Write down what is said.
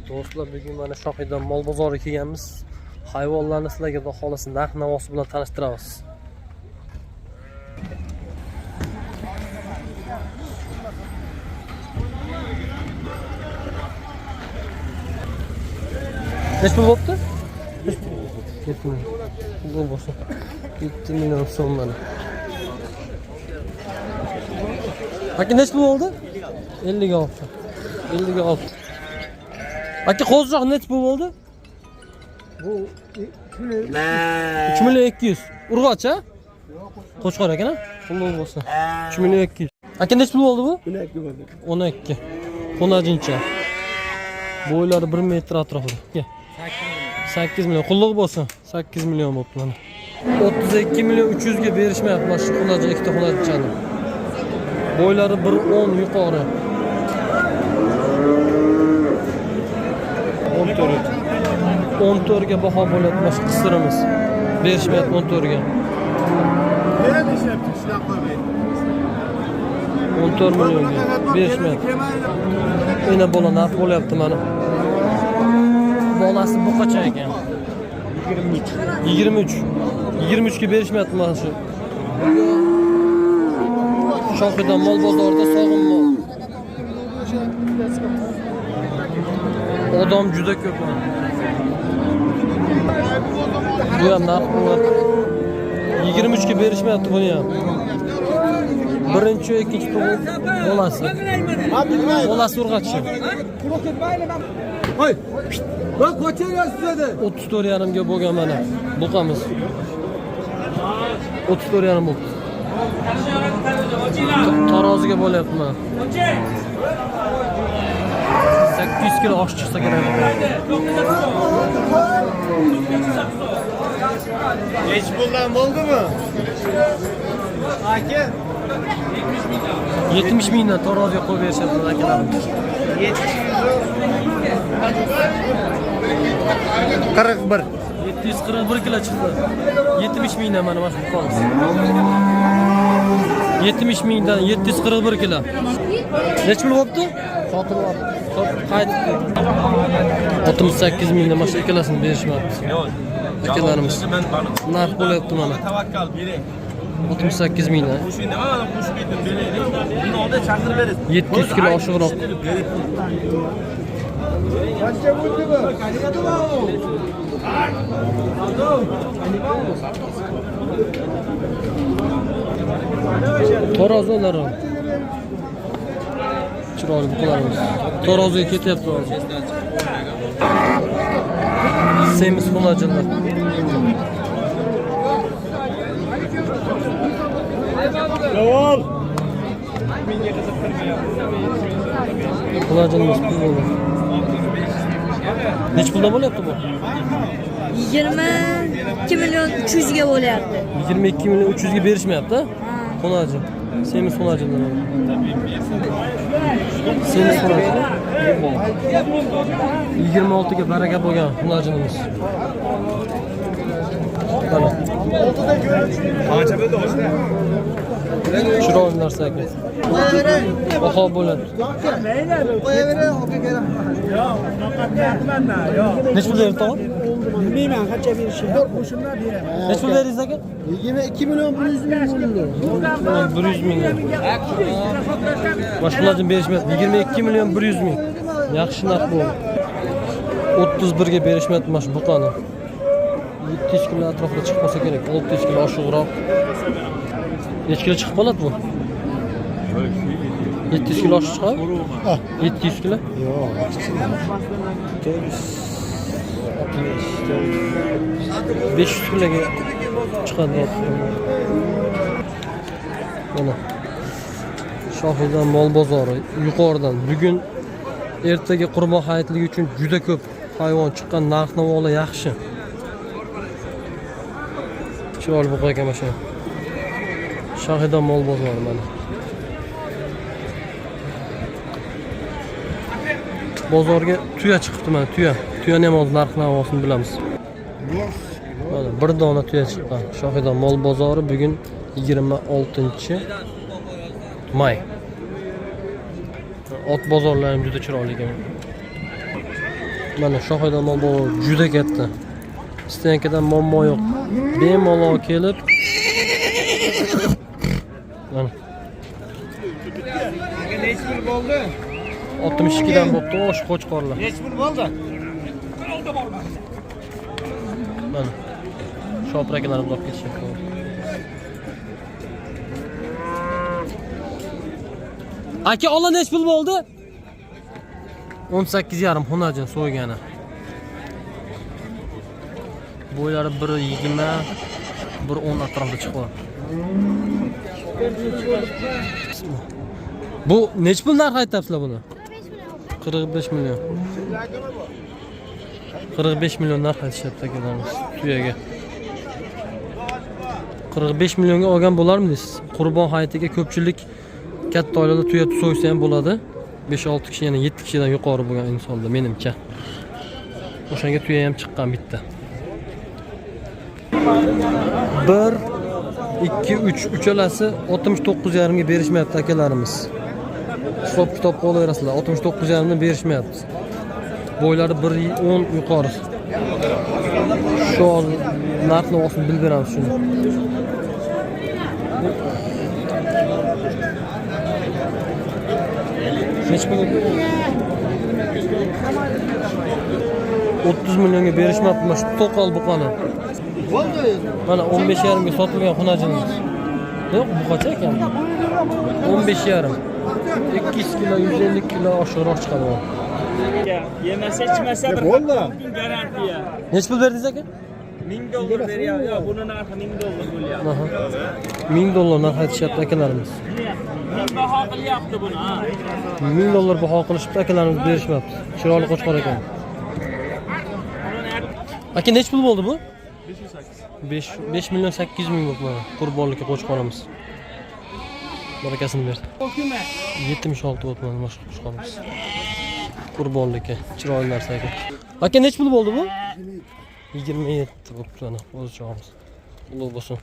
Do'stlar, bugun mana Shohidon mol bozoriga kelganmiz. Hayvonlarni sizlarga xudo xohlasa narx navosi bilan tanishtiramiz. Necha pul bo'pti? 7 million. Pul bo'lsin. 7 million so'm mana. Aka, necha pul bo'ldi? 56. 56. Aka, qo'zichoq necha pul bo'ldi? Bu 3 million 200. Urg'och, ha? Qo'chqor ekan, ha? Pul bo'lsin. 3 million 200. Aka, necha pul bo'ldi bu? 12 bo'ldi. 12. Qo'najincha. Bo'ylari 1 metr atrofida. Aka. 8 million. Qulluq bo'lsin. 8 million bo'pti mana. 32 million 300 ga berishmayapti mana shu xunajin, ikkita xunajinchani. Bo'ylari 1.10 yuqori. 14. 14 ga baho bo'lyapti mana shu qisirimiz. Berishmayapti 14 ga. Nerede işlep silah koymayın? 14 millionga berishmayapti. Ena bola narx bo'lyapti mana. Bolasi bu qachon ekan? 23. 23. 23 ga berishmayapti mana shu. Shohidan mol bozorida sog'in mol. Odam juda ko'p mana. Bu ham narx bo'lyapti. 23 ga berishmayapti buni ham. Birinchi, ikkinchi tug'uq bolasi. Bolasi urg'achi. Hoy. Bak kaçırıyor size de. 34,5 ga bo'lgan mana. Buqamiz. 34,5 bo'libdi. Taroziga bo'lyapti mana. 800 kilo osh chiqsa kerak. Geç bundan oldu mu? Aka. 70 mingdan taroziga qo'yib berishyapti akalarimiz. 741. 741 kilo chiqdi. 70 mingdan mana shu buqamiz. 70 mingdan 741 kilo. Necha pul bo'pti? Sotilyapti. Qaytibdi. 68 mingdan mana shu ikkalasini berishmayapti. Akalarimiz. Narx bo'lyapti mana. Tavakkal bering. 68 mingdan. Qo'shing nima mana qo'shib ketdim bering. Buni oldi chaqirib berasiz. 700 kilo oshiqroq. Kaçça buldu bu? Tarozi ular. Chiroyli buqalarimiz. Taroziga ketyapti hozir. Semiz xunajinlar. Yol. Xunajinimiz pul bo'ldi. Necha puldan bo'lyapti bu? 22 million 300 ga bo'lyapti. 22 million 300 ga berishmayapti, ha? Xunajin. Semiz xunajinlar. Semiz xunajin. 26 ga baraka bo'lgan xunajinimiz. Mana. Qancha bo'ldi o'shda? Chiroyli narsa ekan. Baho bo'ladi. Necha pul berdi tog'a? Bilmayman qancha berishini. Necha pul berdingiz aka? 22 million 100 ming bo'ldi. 100 ming. Boshqalardan berishmayapti. 22 million 100 ming. Yaxshi narx bo'ldi. 31 ga berishmayapti mana shu buqani. 700 kilo atrofida chiqib qolsa kerak. 600 kilo oshiqroq. Necha kilo chiqib qoladi bu? 700 kilo oshiq chiqadi? 700 kilo? Yo'q. 460, 500 kiloga chiqadi. Mana. Shohidan mol bozori yuqoridan bugun ertaga Qurbon hayitligi uchun juda ko'p hayvon chiqqan, narx-navolar yaxshi. Chiroyli buqa ekan mana shu. Shohidan mol bozori mana. Bozorga tuya chiqibdi mana, tuya. Tuyani ham hozir narx-navosini bilamiz. Mana bir dona tuya chiqqan. Shohidan mol bozori bugun 26 may. Ot bozorlari ham juda chiroyli ekan. Mana Shohida mol bozori juda katta. Стенка dan muammo yo'q. Bemalol kelib mana Nechi pul bo'ldi? 62 dan bo'pti osh qo'chqorlar. Nechi pul bo'ldi? Mana shopir akalarimiz olib ketishyapti. Aka, ola nechi pul bo'ldi? 18,5 xunajin so'ygani. Bo'ylari 1.20, 1.10 atrofida chiqyapti. Bu nechi pul narx aytyapsizlar buni? 45 million. 45 million narx aytishyapti akalarimiz tuyaga. 45 millionga olgan bo'larmidingiz? Qurbon hayitiga ko'pchilik katta oilada tuya so'ysa ham bo'ladi. 5-6 kishi, yana 7 kishidan yuqori bo'lgan insonda menimcha. O'shanga tuya ham chiqqan bitta. 1 2 3 uchalasi 69,5 ga berishmayapti akalarimiz. Hisob kitob qolaverasizlar. 69,5 dan berishmayapti. Bo'ylari 1.10 yuqori. Shu narxni olsin bilib beramiz shuni. Nechi pul? 30 millionga berishmabdi mana shu to'qol buqani. Bo'ldi. Mana 15,5 ga sotilgan xunajinimiz. Yo'q, buqacha ekan. 15,5. 200 kilo, 150 kilo oshiqroq chiqadi u. Yemasa ichmasa bir Bo'ldi. kun garantiya. Nechi pul berdingiz aka? $1000 beryapti. Yo'q, buni narxi $1000 bo'lyapti. Aha. 1000 dollar narx aytishyapti akalarimiz. 1000 baho qilyapti buni, ha. 1000 dollar baho qilishibdi akalarimiz, berishmabdi. Chiroyli qo'chqor ekan. Aka, nechi pul bo'ldi bu? 5 5 million 800 ming bo'ldi mana qurbonlikka qo'chqorimiz. Barakasini berdi. 76 bo'ldi mana boshqa qo'chqorimiz. Qurbonlikka chiroyli narsa ekan. Aka, nechi pul bo'ldi bu? 27 bo'libdi mana qo'zichog'imiz. Ulug' bo'lsin.